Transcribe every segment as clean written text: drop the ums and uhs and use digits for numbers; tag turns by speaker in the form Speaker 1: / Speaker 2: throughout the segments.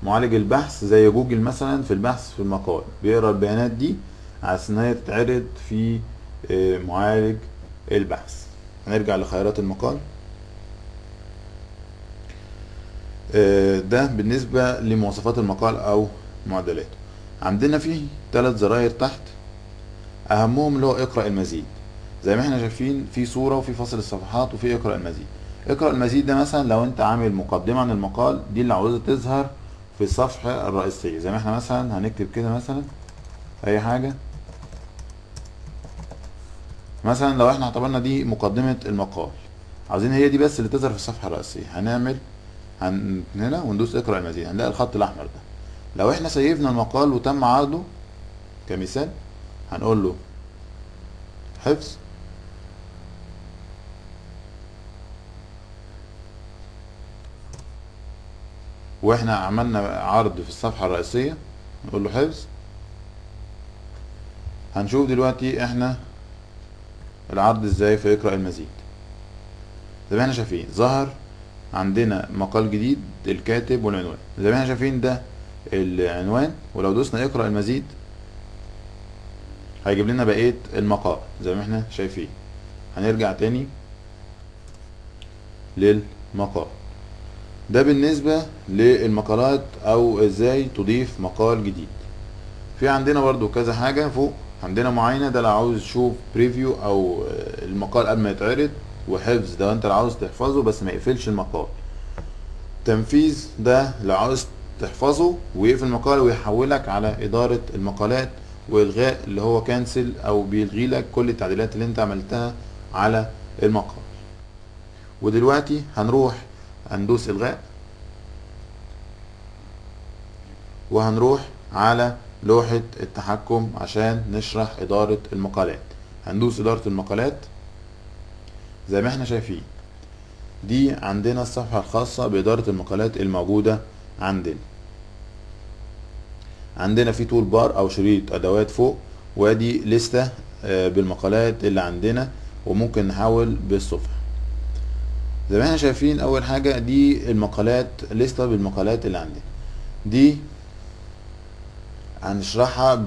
Speaker 1: معالج البحث زي جوجل مثلا في البحث في المقال، بيقرا البيانات دي على اساس ان هي تتعرض في معالج البحث. هنرجع لخيارات المقال. ده بالنسبة لمواصفات المقال او معدلاته. عندنا فيه 3 زراير تحت، اهمهم اللي هو اقرأ المزيد. زي ما احنا شايفين في صورة وفي فاصل الصفحات وفي اقرأ المزيد. اقرأ المزيد ده مثلا لو انت عامل مقدمة عن المقال، دي اللي عاوزة تظهر في الصفحة الرئيسية. زي ما احنا مثلا هنكتب كده مثلا اي حاجة، مثلا لو احنا اعتبرنا دي مقدمة المقال، عاوزين هي دي بس اللي تظهر في الصفحة الرئيسية، هنعمل هنا وندوس اقرأ المزيد، هنلاقي الخط الأحمر ده. لو احنا سيفنا المقال وتم عرضه كمثال، هنقول له حفظ، واحنا عملنا عرض في الصفحة الرئيسية، نقول له حفظ. هنشوف دلوقتي احنا العرض ازاي في اقرأ المزيد. زي ما احنا شايفين ظهر عندنا مقال جديد، الكاتب والعنوان. زي ما احنا شايفين ده العنوان، ولو دوسنا اقرأ المزيد هيجيب لنا بقية المقال زي ما احنا شايفين. هنرجع تاني للمقال. ده بالنسبة للمقالات او ازاي تضيف مقال جديد. في عندنا برضو كذا حاجة فوق، عندنا معاينة، ده لو عاوز تشوف بريفيو او المقال قبل ما يتعرض، وحفظ ده انت لو عاوز تحفظه بس ما يقفلش المقال، تنفيذ ده لو عاوز تحفظه ويقفل المقال ويحولك على إدارة المقالات، وإلغاء اللي هو كانسل أو بيلغي لك كل التعديلات اللي انت عملتها على المقال. ودلوقتي هنروح هندوس إلغاء، وهنروح على لوحة التحكم عشان نشرح إدارة المقالات. هندوس إدارة المقالات. زي ما احنا شايفين دي عندنا الصفحة الخاصة بإدارة المقالات الموجودة عندنا. عندنا في تول بار أو شريط أدوات فوق، وادي لستة بالمقالات اللي عندنا، وممكن نحول بالصفحة. زي ما احنا شايفين أول حاجة دي المقالات، لستة بالمقالات اللي عندنا. دي هنشرحها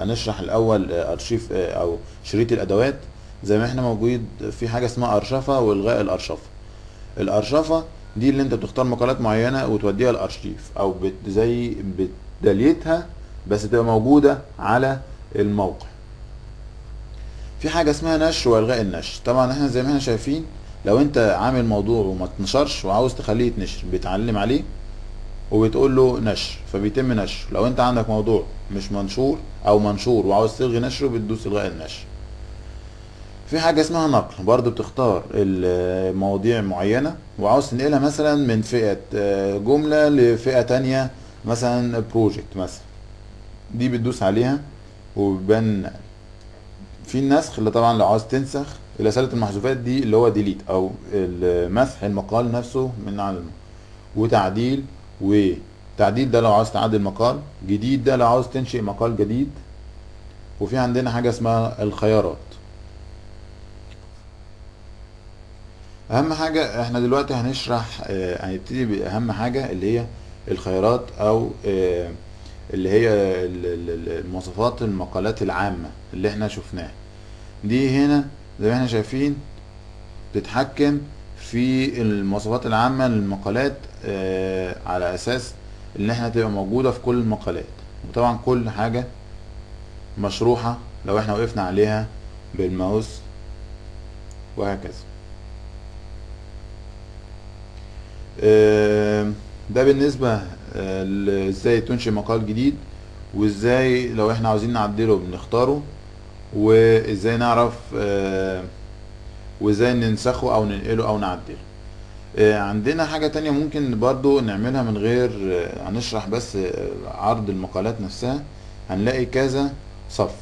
Speaker 1: هنشرح الأول أرشيف أو شريط الأدوات. زي ما احنا موجود في حاجة اسمها أرشفة وإلغاء الأرشفة. الأرشفة دي اللي انت بتختار مقالات معينة وتوديها الأرشيف، أو زي بتدليتها بس تبقى موجودة على الموقع. في حاجة اسمها نشر وإلغاء النشر. طبعا احنا زي ما احنا شايفين لو انت عامل موضوع وما تنشرش وعاوز تخليه يتنشر، بتعلم عليه وبتقول له نشر فبيتم نشر. لو انت عندك موضوع مش منشور او منشور وعاوز تلغي نشره، بتدوس الغاء النشر. في حاجة اسمها نقل، برضو بتختار المواضيع معينة وعاوز تنقلها مثلا من فئة جملة لفئة تانية، مثلا project مثلا، دي بتدوس عليها وبيبان. في النسخ اللي طبعا لو عاوز تنسخ الى سلة المحذوفات دي اللي هو delete او مسح المقال نفسه من على الموقع. وتعديل، وتعديل ده لو عاوز تعدل مقال جديد، ده لو عاوز تنشئ مقال جديد. وفي عندنا حاجة اسمها الخيارات. اهم حاجة احنا دلوقتي هنشرح، هنبتدي باهم حاجة اللي هي الخيارات او اللي هي المواصفات المقالات العامة اللي احنا شفناها دي. هنا زي ما احنا شايفين بتتحكم في المواصفات العامة للمقالات، على اساس ان احنا تبقى موجودة في كل المقالات. وطبعا كل حاجة مشروحة لو احنا وقفنا عليها بالماوس وهكذا. ده بالنسبة ازاي تنشئ مقال جديد، وازاي لو احنا عاوزين نعدله بنختاره، وازاي نعرف، وازاي ننسخه او ننقله او نعدله. عندنا حاجة تانية ممكن برضو نعملها من غير، هنشرح بس عرض المقالات نفسها. هنلاقي كذا صف،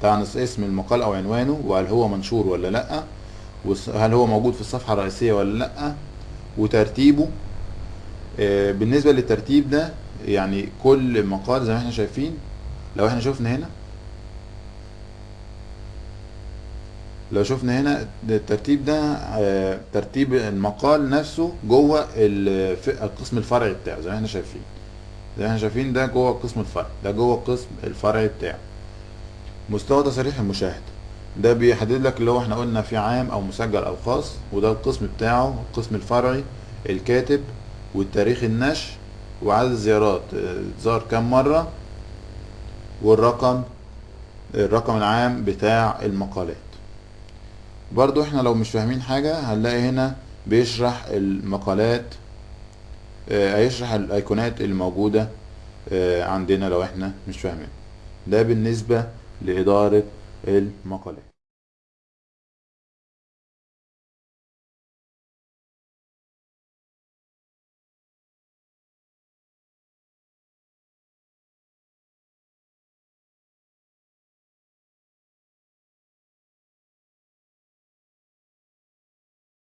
Speaker 1: طبعا اسم المقال او عنوانه، وهل هو منشور ولا لأ، وهل هو موجود في الصفحة الرئيسية ولا لأ، وترتيبه. بالنسبة للترتيب ده يعني كل مقال زي ما احنا شايفين، لو احنا شفنا هنا، لو شفنا هنا الترتيب ده، ترتيب المقال نفسه جوه القسم الفرعي بتاعه زي ما احنا شايفين. زي ما احنا شايفين ده جوه القسم الفرعي، ده جوه القسم الفرعي بتاعه. مستوى تصاريح المشاهدة ده بيحدد لك اللي هو احنا قلنا في عام او مسجل او خاص، وده القسم بتاعه القسم الفرعي، الكاتب والتاريخ النشر وعدد الزيارات، اتزار كام مرة، والرقم العام بتاع المقالات. برضو احنا لو مش فاهمين حاجة هنلاقي هنا بيشرح المقالات، هيشرح الايقونات الموجودة عندنا لو احنا مش فاهمين. ده بالنسبة لإدارة المقالات.